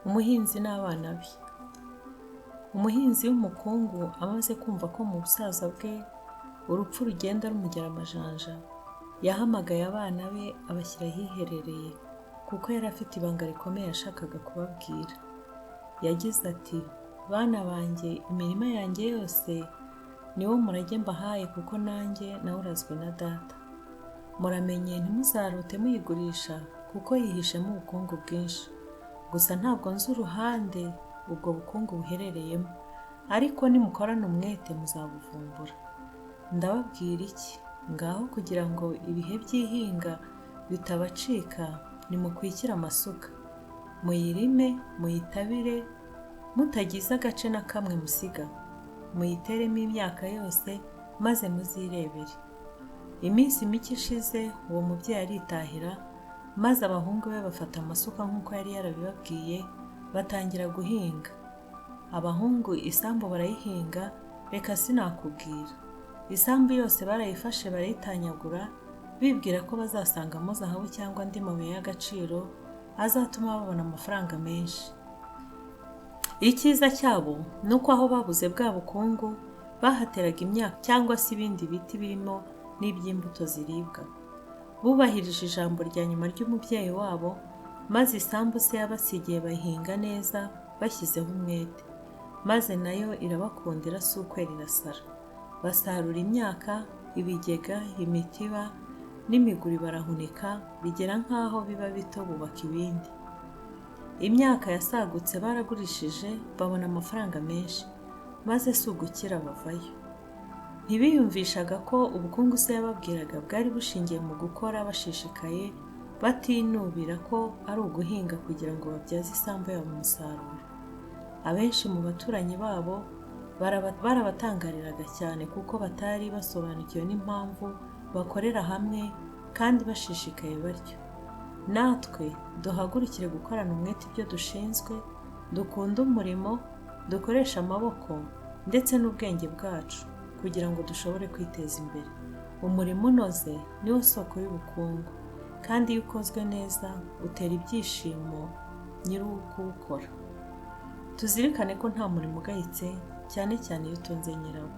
Umuhinzi n'abana be. Umuhinzi w'umukungu amaze kumva ko mu busaza bwe urupfu rugenda rumugera amajanja, yahamagaye abana be abashyira ahiherereye kuko yari afite ibanga rikomeye yashakaga kubabwira. Yagize ati: "Bana banjye, imirima yanjye yose ni wo murage mbahaye kuko nanjye nawurazwe na data. Muramenye ntimuzarote muyigurisha kuko yihishemo ubukungu bwinshi. Gusa ntabwo nzi uruhande ubwo bukungu buherereyemo, ariko nimukorana umwete muzabuvumbura. Ndababwira iki? Ngaho kugira ngo ibihe by'ihinga bitabacika, nimukwikire amasuka, muyirime, muyitabire, mutagize agace na kamwe musiga, muyiteremo imyaka yose maze muzirebere." Iminsi mike ishize uwo mubyeyi aritahira, maze abahungu be bafata amasuka nk'uko yari yarabibabwiye, batangira guhinga. Abahungu isambu barayihinga, reka sinakubwira. Isambu yose barayifashe barayitanyagura, bibwira ko bazasangamo zahabu cyangwa andi mabuye y'agaciro azatuma babona amafaranga menshi. Icyiza cyabo ni uko aho babuze bwa bukungu bahateraga imyaka cyangwa se ibindi biti birimo n'iby'imbuto ziribwa. Bubahirije ijambo rya nyuma ry'umubyeyi wabo, maze isambu se yabasigiye bayihinga neza bashyizeho umwete, maze nayo irabakundira si ukwera irasara. Basarura imyaka, ibigega, imitiba n'imiguri barahunika, bigera nk'aho biba bito bubaka ibindi. Imyaka yasagutse baragurishije babona amafaranga menshi, maze si ugukira bavayo. Ntibiyumvishaga ko ubukungu se yababwiraga bwari bushingiye mu gukora bashishikaye, batinubira ko ari uguhinga kugira ngo babyaze isambu yabo umusaruro. Abenshi mu baturanyi babo barabatangariraga cyane kuko batari basobanukiwe n'impamvu bakorera hamwe kandi bashishikaye batyo. Natwe duhagurukire gukorana umwete ibyo dushinzwe, dukunde umurimo, dukoreshe amaboko ndetse n'ubwenge bwacu kugira ngo dushobore kwiteza imbere. Umurimo unoze niwo soko y'ubukungu, kandi iyo ukozwe neza utera ibyishimo nyir'ukuwukora. Tuzirikane ko nta murimo ugayitse, cyane cyane iyo utunze nyirawo.